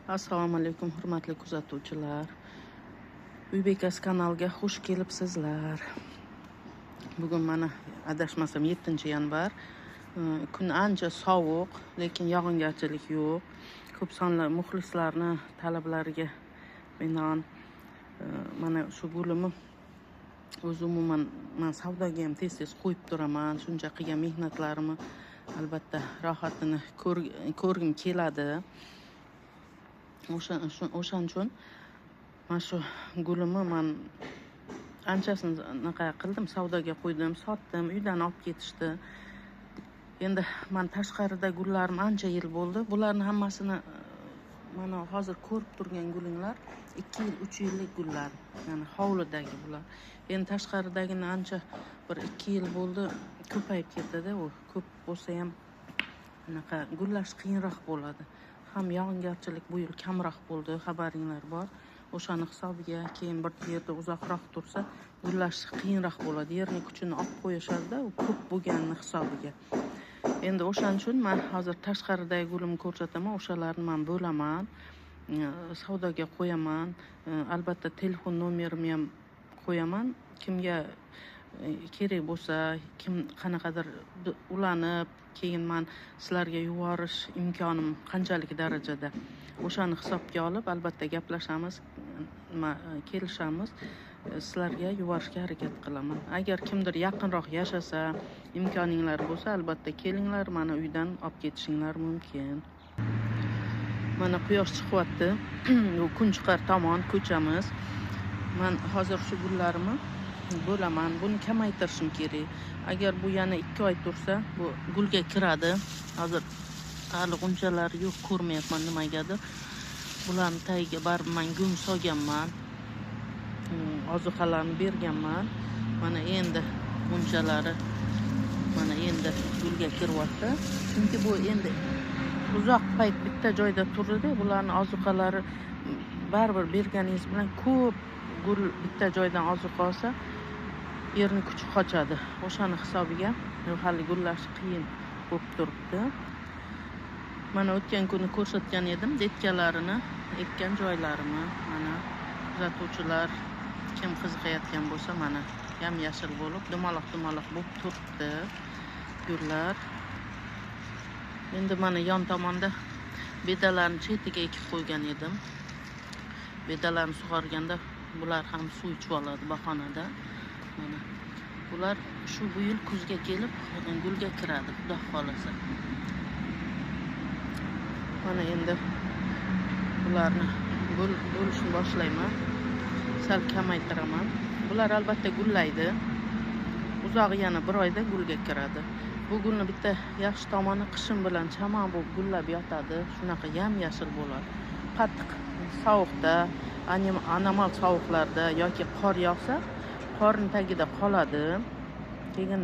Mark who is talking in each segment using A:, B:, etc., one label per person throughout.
A: Assalomu alaykum, hurmatli kuzatuvchilar. Uy bekasi kanaliga xush kelibsizlar. Bugun mana adashmasam 7-yanvar. Kun ancha sovuq, lekin yog'ingarchilik yo'q. Ko'p sonli muxlislarni talablariga binoan mana shu gulimni o'zi umuman man savdoga ham tez-tez qo'yib turaman. Shuncha qilgan mehnatlarimni albatta rohatini ko'rgim keladi. O'shaning uchun mana shu gulimni man anchasini anaqa qildim, savdoga qo'ydim, sotdim, uydan olib ketishdi. Endi man tashqarida gullarim ancha yil bo'ldi. Bularni hammasini mana hozir ko'rib turgan gulinglar 2 yil, 3 yillik gullar, ya'ni hovlidagi bular. Endi tashqaridagini ancha bir 2 yil bo'ldi, ko'payib ketdi-da u. Ko'p bo'lsa ham anaqa gullash qiyinroq bo'ladi. Ham yog'ingarchilik bu yil kamroq bo'ldi, xabaringlar bor. O'shani hisobiga keyin bir yerda uzoqroq tursa, gullash qiyinroq bo'ladi. Yerning kuchini olib qo'yishadi-da, u ko'p bo'lganini hisobiga. Endi o'shaning uchun men hozir tashqaridagi gulimni ko'rsataman, o'shalarni men bo'laman, savdoga qo'yaman. Albatta telefon nomerimni ham qo'yaman. Kimga kerak bo'lsa, kim qanaqadir ulanib, keyin men sizlarga yuborish imkonim qanchalik darajada, o'shani hisobga olib albatta gaplashamiz, kelishamiz, sizlarga yuborishga harakat qilaman. Agar kimdir yaqinroq yashasa, imkoninglar bo'lsa, albatta kelinglar, mana uydan olib ketishinglar mumkin. Mana quyosh chiqyapti. Bu kun chiqar tomon ko'chamiz. Men hozir shu gullarimni bo'laman. Buni kamaytirishim kerak. Agar bu yana 2 oy tursa, bu gulga kiradi. Hozir hali g'unchalari yo'q, ko'rmayapman nimagadir. Bularni tagiga baribir men go'ng solganman. Ozuqalarni berganman. Mana endi g'unchalari mana endi gulga kiryapti. Chunki bu endi uzoq payt bitta joyda turdi-da, bularni ozuqalari baribir berganingiz bilan ko'p gul bitta joydan ozuqa olsa, yerni kuchi qochadi. O'shani hisobiga hali gullash qiyin bo'lib turibdi. Mana o'tgan kuni ko'rsatgan edim detkalarini, ekkan joylarimni. Mana kuzatuvchilar kim qiziqayotgan bo'lsa, mana yam-yashil bo'lib, dumaloq-dumaloq bo'lib turibdi gullar. Endi mana yon tomonda bedalarni chetiga ekib qo'ygan edim. Bedalarni sug'organda bular ham suv ichib oladi bahonada. Mana bular shu bu yil kuzga kelib gulga kiradi, xudo xolasa. Mana endi bularni bo'lishni boshlayman. Sal kamaytiraman. Bular albatta gullaydi. Uzog'i yana bir oyda gulga kiradi. Bu gulni bitta yaxshi tomoni qishin bilan chaman bo'lib gullab yotadi. Shunaqa yam-yashil bo'ladi. Qattiq sovuqda, anomal sovuqlarda yoki qor yog'sa, qorning tagida qoladi. Keyin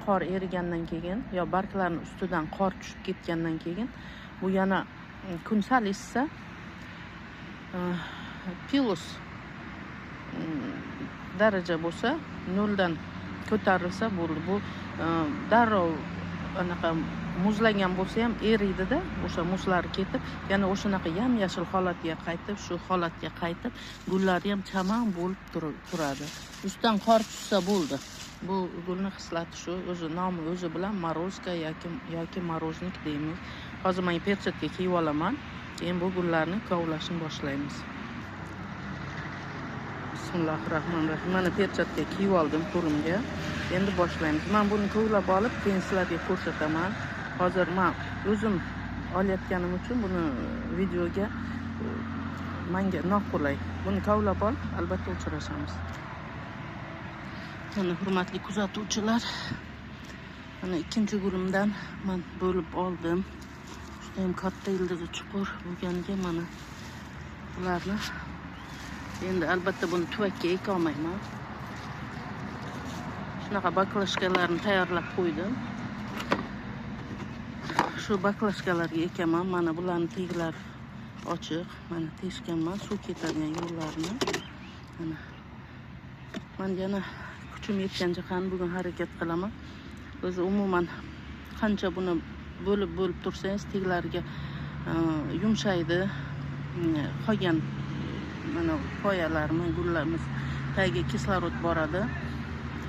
A: qor erigandan keyin yo barglarning ustidan qor tushib ketgandan keyin bu yana kun sal issa, plus daraja bo'lsa, 0dan ko'tarilsa bo'ldi. Bu darrov anaqa muzlagan bo'lsa ham eriydi-da, o'sha muzlari ketib, yana o'shanaqa yam-yashil holatiga qaytib, shu holatga qaytib, gullari ham chaman bo'lib turadi. Ustidan qor tushsa bo'ldi. Bu gulni xislati shu, o'zi nomi o'zi bilan morozka yoki moroznik deymiz. Hozir men perchatka kiyib olaman, keyin bu gullarni kovlashni boshlaymiz. Bismillahirrohmanirrohim. Mana perchatka kiyib oldim qo'limga. Endi boshlaymiz. Men buni kovlab olib, keyin sizlarga ko'rsataman. Hozir men o'zim olayotganim uchun buni videoga menga noqulay. Buni kovlab olib, albatta uchrashamiz. Mana hurmatli kuzatuvchilar, mana ikkinchi gulimdan men bo'lib oldim. Juda ham katta ildizi chuqur bo'lganiga mana bularni endi albatta buni tuvakka eka olmayman. Shunaqa baklashkalarni tayyorlab qo'ydim. Shu baklashkalarga ekaman. Mana bularning teglari ochiq. Mana teshganman suv ketadigan yo'llarni. Mana men yana kuchim yetgancha qani bugun harakat qilaman. O'zi umuman qancha buni bo'lib bo'lib tursangiz teglariga yumshaydi. qolgan mana poyalarmi, gullarimiz tagiga kislorod boradi,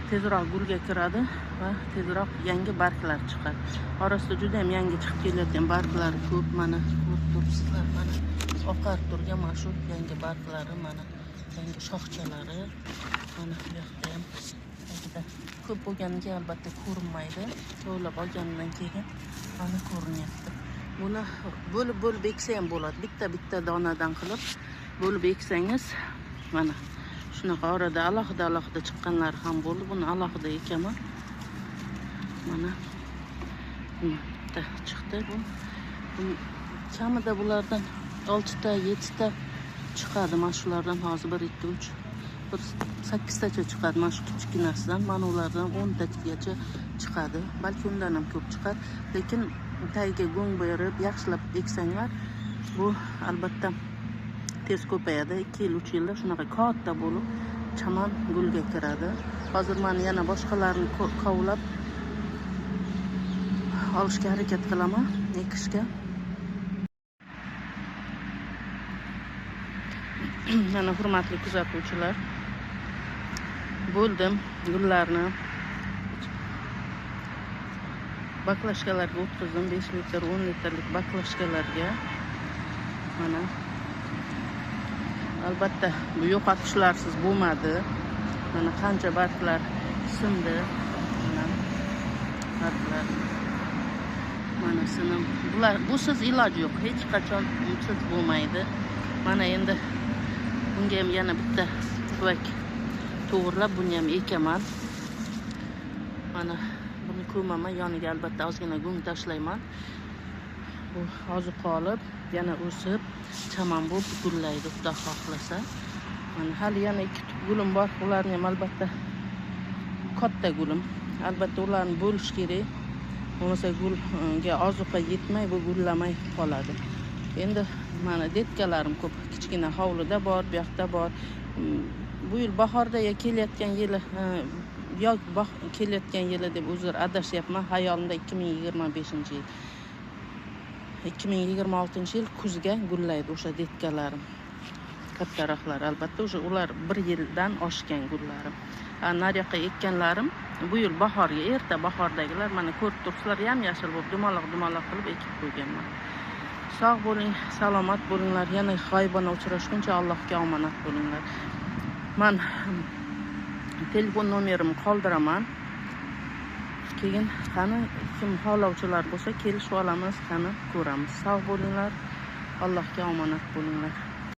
A: tezroq gulga kiradi va tezroq yangi barglar chiqadi. Orasida juda ham yangi chiqib kelayotgan barglar ko'p. Mana ko'rib turibsizlar, mana oqarib turgan mana shu yangi barglari, mana yangi shoxchalari. Mana bu yoqda ham tagida ko'p bo'lganiga albatta ko'rinmaydi. To'lab olganidan keyin mana ko'rinyapti. Buni bo'lib-bo'lib eksa ham bo'ladi. Bitta-bitta donadan qilib bo'lib eksangiz mana shunaqa orada alohida-alohida chiqqanlari ham bo'ldi. Buni alohida ekaman. Mana bitta chiqdi bu. Kamida bulardan 6 ta, 7 ta chiqadi. Mana shulardan hozir 1 2 3 bir 8 tacha chiqadi. Mana shu kichkinasidan, mana ulardan 10 tagacha chiqadi. Balki undan ham ko'p chiqar. Lekin tagiga go'ng berib, yaxshilab eksanglar, bu albatta tez ko'payadi. 2 yil, 3 yilda shunaqa katta bo'lib chaman gulga kiradi. Hozir men yana boshqalarini kovlab olishga harakat qilaman, ekishga. Mana hurmatli kuzatuvchilar, bo'ldim gullarni baklashkalarga o'tkazdim, 5 litr, 10 litrlik baklashkalarga. Mana albatta bu yo'qotishlarsiz bo'lmadi. Mana qancha barglar sindi. Mana barglar mana sinib, bular busiz iloji yo'q, hech qachon busiz bo'lmaydi. Mana endi bunga ham yana bitta tuvak to'g'irlab buni ham ekaman. Mana buni ko'maman, yoniga albatta ozgina go'ng tashlayman. Bu oziq olib, yana o'sib, chaman bo'lib gullaydi, Xudo xohlasa. Mana hali yana 2 tup gulim bor, ularni ham albatta katta gulim. Albatta ularni bo'lish kerak. Bo'lmasa gulga oziqa yetmay, bu gullamay qoladi. Endi mana detkalarim ko'p, kichkina hovlida bor, bu yoqda bor. Bu yil bahorda ya kelayotgan yili, yo kelayotgan yili deb uzr adashyapman, hayolimda 2025-yil. 2026-yil kuzga gullaydi o'sha detkalarim. Kattaroqlar albatta, o'sha ular bir yildan oshgan gullarim. Nariyoqqa ekkanlarim bu yil bahorga, erta bahordagilar mana ko'rib turibsizlar, yam-yashil bo'lib dumaloq-dumaloq qilib ekib qo'yganman. Sog' bo'ling, salomat bo'linglar. Yana g'oyibona uchrashguncha Allohga omonat bo'linglar. Men telefon nomerimni qoldiraman. Keyin qani kim xohlovchilar bo'lsa kelishib olamiz, qani ko'ramiz. Sog' bo'linglar, Allohga omonat bo'linglar.